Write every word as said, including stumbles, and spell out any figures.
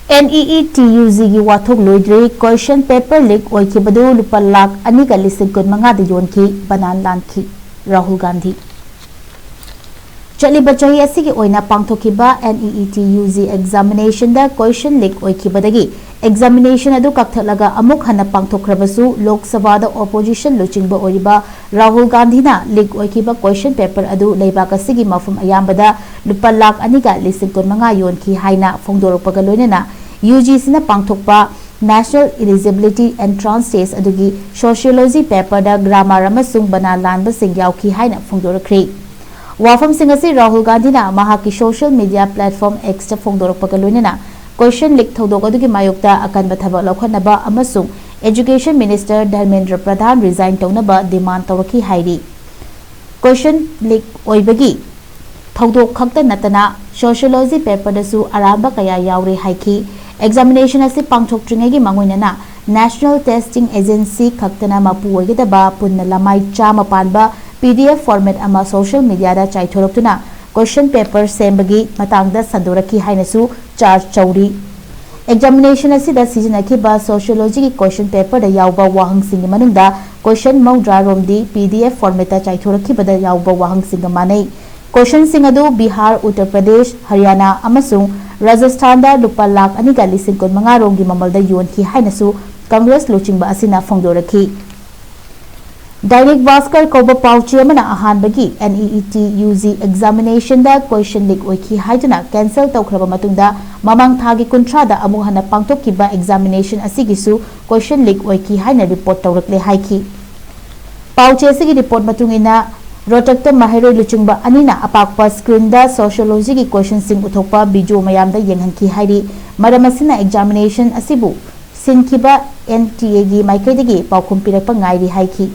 NEET UGꯒꯤ ꯋꯥꯊꯣꯛ ꯂꯣꯏꯗ꯭ꯔꯤ꯫ Question paper leak ꯑꯣꯏꯈꯤꯕꯗꯨ ꯂꯨꯄꯥ ꯂꯥꯈ ꯑꯅꯤꯒ ꯂꯤꯁꯤꯡ ꯀꯨꯟꯃꯉꯥꯗ ꯌꯣꯟꯈꯤ, ꯕꯅꯥꯟ ꯂꯥꯟꯈꯤ꯫ ꯔꯥꯍꯨꯜ ꯒꯥꯟꯙꯤ꯫ ꯆꯠꯂꯤꯕ ꯆꯍꯤ ꯑꯁꯤꯒꯤ ꯑꯣꯏꯅ ꯄꯥꯡꯊꯣꯛꯈꯤꯕ NEET UG examinationꯗ question leak ꯑꯣꯏꯈꯤꯕꯗꯒꯤ examination ꯑꯗꯨ ꯀꯛꯊꯠꯂꯒ ꯑꯃꯨꯛ ꯍꯟꯅ ꯄꯥꯡꯊꯣꯛꯈ꯭ꯔꯕꯁꯨ, ꯂꯣꯛ ꯁꯚꯥꯗ opposition ꯂꯨꯆꯤꯡꯕ ꯑꯣꯏꯔꯤꯕ ꯔꯥꯍꯨꯜ ꯒꯥꯟꯙꯤꯅ leak ꯑꯣꯏꯈꯤꯕ question paper ꯑꯗꯨ ꯂꯩꯕꯥꯛ ꯑꯁꯤꯒꯤ ꯃꯐꯝ ꯑꯌꯥꯝꯕꯗ ꯂꯨꯄꯥ ꯂꯥꯈ ꯑꯅꯤꯒ ꯂꯤꯁꯤꯡ ꯀꯨꯟꯃꯉꯥ ꯌꯣꯟꯈꯤ ꯍꯥꯏꯅ ꯐꯣꯡꯗꯣꯔꯛꯄꯒ ꯂꯣꯏꯅꯅ UGCꯅ ꯄꯥꯡꯊꯣꯛꯄ National Eligibility Entrance Test ꯑꯗꯨꯒꯤ sociology paperꯗ grammar ꯑꯃꯁꯨꯡ ꯕꯅꯥꯟ ꯂꯥꯟꯕꯁꯤꯡ ꯌꯥꯎꯈꯤ ꯍꯥꯏꯅ ꯐꯣꯡꯗꯣꯔꯛꯈ꯭ꯔꯦ꯫ ꯋꯥꯐꯝꯁꯤꯡ ꯑꯁꯤ ꯔꯥꯍꯨꯜ ꯒꯥꯟꯙꯤꯅ ꯃꯍꯥꯛꯀꯤ social media platform Xꯇ ꯐꯣꯡꯗꯣꯔꯛꯄꯒ ꯂꯣꯏꯅꯅ question leak ꯊꯧꯗꯣꯛ ꯑꯗꯨꯒꯤ ꯃꯥꯌꯣꯛꯇ ꯑꯀꯟꯕ ꯊꯕꯛ ꯂꯧꯈꯠꯅꯕ ꯑꯃꯁꯨꯡ Education Minister ꯙꯔꯃꯦꯟꯗ꯭ꯔ ꯄ꯭ꯔꯙꯥꯟ resign ꯇꯧꯅꯕ demand ꯇꯧꯔꯛꯈꯤ ꯍꯥꯏꯔꯤ꯫ Question leak ꯑꯣꯏꯕꯒꯤ ꯊꯧꯗꯣꯛ ꯈꯛꯇ ꯅꯠꯇꯅ sociology paperꯗꯁꯨ ꯑꯔꯥꯟꯕ ꯀꯌꯥ ꯌꯥꯎꯔꯦ ꯍꯥꯏꯈꯤ꯫ Examination ꯑꯁꯤ ꯄꯥꯡꯊꯣꯛꯇ꯭ꯔꯤꯉꯩꯒꯤ ꯃꯥꯡꯑꯣꯏꯅꯅ National Testing Agency ꯈꯛꯇꯅ ꯃꯄꯨ ꯑꯣꯏꯒꯗꯕ ꯄꯨꯟꯅ ꯂꯃꯥꯏ ꯆꯥꯝꯃ ꯄꯥꯟꯕ PDF format ꯑꯃ social mediaꯗ ꯆꯥꯏꯊꯣꯔꯛꯇꯨꯅ question paper ꯁꯦꯝꯕꯒꯤ ꯃꯇꯥꯡꯗ ꯁꯟꯗꯣꯔꯛꯈꯤ ꯍꯥꯏꯅꯁꯨ charge ꯇꯧꯔꯤ꯫ Examination ꯑꯁꯤꯗ ꯁꯤꯖꯤꯟꯅꯈꯤꯕ sociologyꯒꯤ question paperꯗ ꯌꯥꯎꯕ ꯋꯥꯍꯪꯁꯤꯡꯒꯤ ꯃꯅꯨꯡꯗ question ꯃꯧꯗ꯭ꯔꯥ ꯔꯣꯝꯗꯤ PDF formatꯇ ꯆꯥꯏꯊꯣꯔꯛꯈꯤꯕꯗ ꯌꯥꯎꯕ ꯋꯥꯍꯪꯁꯤꯡꯒ ꯃꯥꯟꯅꯩ꯫ Questionꯁꯤꯡ ꯑꯗꯨ ꯕꯤꯍꯥꯔ, ꯎꯠꯇꯔ ꯄ꯭ꯔꯗꯦꯁ, ꯍꯔꯤꯌꯥꯅꯥ ꯑꯃꯁꯨꯡ ꯔꯥꯖꯁꯊꯥꯟꯗ ꯂꯨꯄꯥ ꯂꯥꯈ ꯑꯅꯤꯒ ꯂꯤꯁꯤꯡ ꯀꯨꯟꯃꯉꯥ ꯔꯣꯝꯒꯤ ꯃꯃꯜꯗ ꯌꯣꯟꯈꯤ ꯍꯥꯏꯅꯁꯨ ꯀꯪꯒ꯭ꯔꯦꯁ ꯂꯨꯆꯤꯡꯕ ꯑꯁꯤꯅ ꯐꯣꯡꯗꯣꯔꯛꯈꯤ꯫ ꯗꯥꯏꯅꯤꯛ ꯚꯥꯁꯀꯔ ꯀꯧꯕ ꯄꯥꯎꯆꯦ ꯑꯃꯅ ꯑꯍꯥꯟꯕꯒꯤ NEET UG examinationꯗ question leak ꯑꯣꯏꯈꯤ ꯍꯥꯏꯗꯨꯅ cancel ꯇꯧꯈ꯭ꯔꯕ ꯃꯇꯨꯡꯗ, ꯃꯃꯥꯡ ꯊꯥꯒꯤ ꯀꯨꯟꯊ꯭ꯔꯥꯗ ꯑꯃꯨꯛ ꯍꯟꯅ ꯄꯥꯡꯊꯣꯛꯈꯤꯕ examination ꯑꯁꯤꯒꯤꯁꯨ question leak ꯑꯣꯏꯈꯤ ꯍꯥꯏꯅ report ꯇꯧꯔꯛꯂꯦ ꯍꯥꯏꯈꯤ꯫ ꯄꯥꯎꯆꯦ ꯑꯁꯤꯒꯤ report ꯃꯇꯨꯡ ꯏꯟꯅ, ꯔꯣꯍꯇꯛꯇ ꯃꯍꯩꯔꯣꯏ ꯂꯨꯆꯤꯡꯕ ꯑꯅꯤꯅ ꯑꯄꯥꯛꯄ screenꯗ sociologyꯒꯤ questionꯁꯤꯡ ꯎꯊꯣꯛꯄ video ꯃꯌꯥꯝꯗ ꯌꯦꯡꯍꯟꯈꯤ ꯍꯥꯏꯔꯤ꯫ ꯃꯔꯝ ꯑꯁꯤꯅ examination ꯑꯁꯤꯕꯨ ꯁꯤꯟꯈꯤꯕ NTAꯒꯤ ꯃꯥꯏꯀꯩꯗꯒꯤ ꯄꯥꯎꯈꯨꯝ ꯄꯤꯔꯛꯄ ꯉꯥꯏꯔꯤ ꯍꯥꯏꯈꯤ꯫